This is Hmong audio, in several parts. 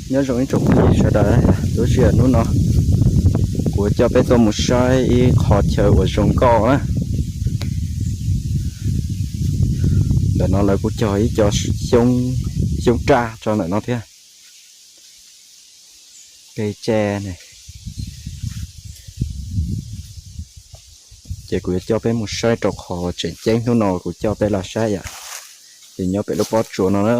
Nyob zoo ib tsoom phooj ywg sawv daws, lub sij hawm hnub no kuv coj peb tuaj mus saib ib qho chaw uas zoo nkauj na. Ntawm no lawv kuj cog ib co xyoob, xyoob raj rau ntawm no thiab. Kev tse ne. Ces kuv yuav coj peb mus saib rau qhov tseem ceeb hnub no kuv coj peb los saib yom. Ces nyob pem lub pob tsuas no na.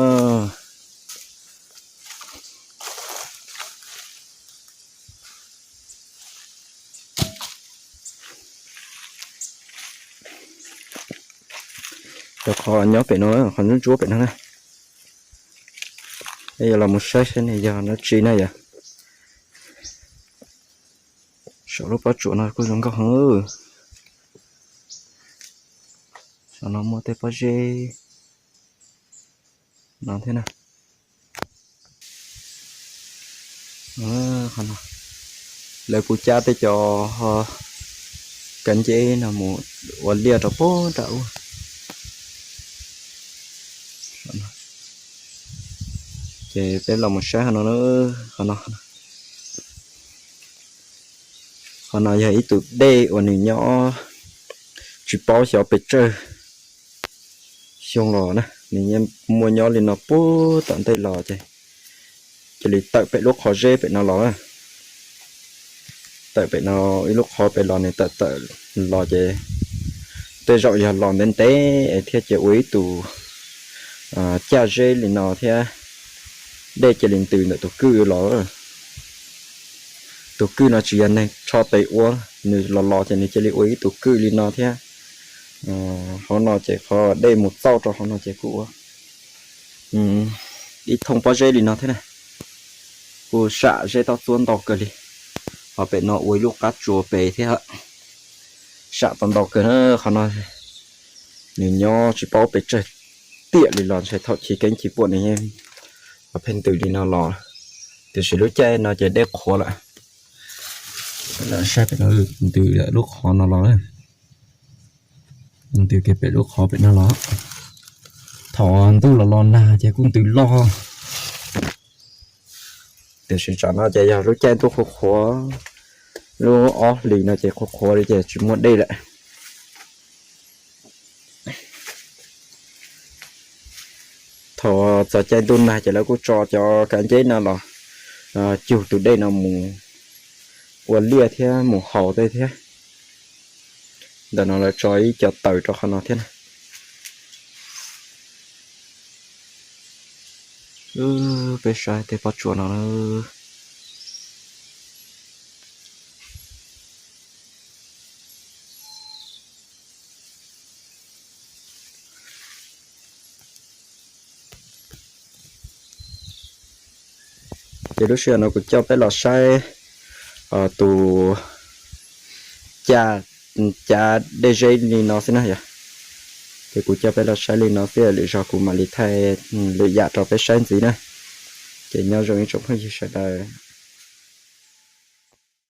Rau qhov nyob pem no, qhov ntsuab ntsuab pem no na. Peb yuav los mus saib saib nws yog dab tsi na yom. Saum lub pob tsuas no kuj zoo nkauj heev. Saum no muaj tej pob zeb no thiab na. Qhov no lawv kuj cab tej cov kav nceb no mus ua liaj rau puag nram ub. Ces peb los mus saib qhov no, qhov no, qhov no yog ib tug dej uas nws nyob tsis paub xyov pes tsawg xyoo los na, nws muaj nyob li no puag tom ntej los ces cia li tawm pem lub qhov zeb pem no los. Tawm pem no ib lub qhov pem los, nws tawm tawm los ces tej zaum yog los ntev ntev thiab ces ua ib tug caj zeb li no thiab, dej cia li ntws ntawm tus kwj los. Tus kwj no tsis yog neeg tsho tes ua, nws los los ces nws cia li ua ib tus kwj li no thiab. Hauv no ces qhov dej mus txauj rau hauv no ces kuj ua ib thooj pob zeb li no thiab na. Kuj sam zeb tau txuab ntau kawg li. Ho pem no ua ib lub qab tsuas pem thiab, sam tau ntau kawg na. Qhov no nws nyob tsis paub pes tsawg tiam li los ntshe thaum chiv keeb chiv puam nws yeej pheej ntws li no los, tiam sis lub caij no ces dej qhuav lawm. Saib pem no, ntws lub qhov no los, ntws kiag pem lub qhov pem no los. Thaum ntuj los los nag ces kuj ntws loj, tiam sis tsam no ces yog lub caij ntuj qhuav qhuav, lub ob hlis no ces qhuav qhuav li ces tsis muaj dej lawm. Thaum txog caij ntuj nag ces lawv kuj tso cov kav nceb no los cug tus dej no mus ua liaj thiab mus haus tej thiab. Ntawm no lawv tso ib co taws rau qhov no thiab na. Peb saib tej pob tsuas no na. Ces lub sij hawm no kuv coj peb los saib tus caj, cav dej zeb li no xwb na yom. Ces kuv coj peb los saib li no xwb, lwm zaug kuv mam li thaij lwm yam rau peb saib ntxiv na. Ces nyob zoo ib tsoom phooj ywg sawv daws.